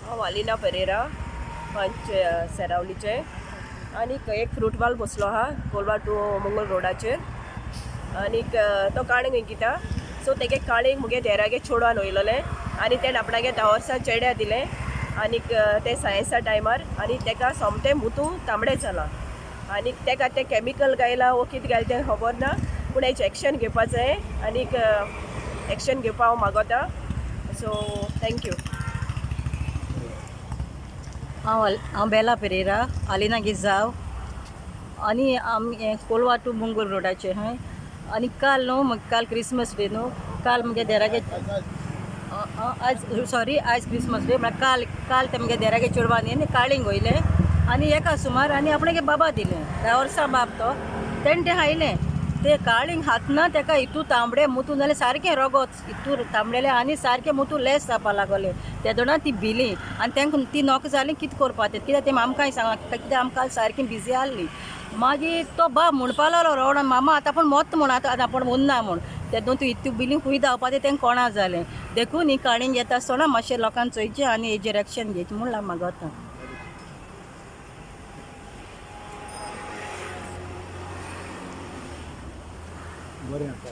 हांव आलिना पेरेरा, पंच सेरावलीचे. आनीक एक फ्रूट वाल बसलो आहा कोलवा टू मंगोल रोडाचेर. आनीक तो काळींग विकिता. सो तेगे काळींग मुगे देरागे चेडवान वयलोलें आनी तेणें आपणागे 10 वर्सां चेड्या दिलें. आनीक तें सायन्सा टायमार आनी तेका सोमतें मुतू तांबडें जालां. आनीक तेका तें केमिकल गायलां वो कितें गायलां तें खबर ना, पूण हेजें एक्शन घेवपा जाय. आनीक एक्शन घेवपा हांव मागोता. So thank you. हांव बेला पेरेरा, आलिना गिजाव. आनी आमी कोलवा टू मुंगूर रोडाचेर हय. आनी काल न्हू, काल क्रिसमस डे न्हू, काल मुगे देरागे, आज सॉरी आयज क्रिसमस डे म्हळ्यार काल, काल ते मुगे देरागे चेडवान न्ही काळींग वयलें आनी एका सुमार आनी आपणागे बाबा दिलें 10 वर्सां बाब तो तेणें तें हायलें. ते काळींग हातना तेका हितू तांबडे मुतून जालें सारकें रोगोत हितू तांबडेलें आनी सारकें मुतू लेस जावपा लागलें. तेदोना ती भिली आनी तांकां ती नोक जाली कितें करपा तें, कित्याक तें आमकांय सांगलां कित्याक आमकां सारकी बिजी आहली. मागीर तो बाब म्हणपा लागलो रोवण, मामा आतां आपूण मोत म्हूण, आतां आपूण उन्ना म्हूण. तेदोन तूं इतू बिली खूंय धांवपा तें तांकां कोणा जालें. देखून ही काळींग येता आसतना मातशें लोकांक चोयचें आनी हेजेर एक्शन घेवचें म्हूण हांव मागोता. बरें आसा.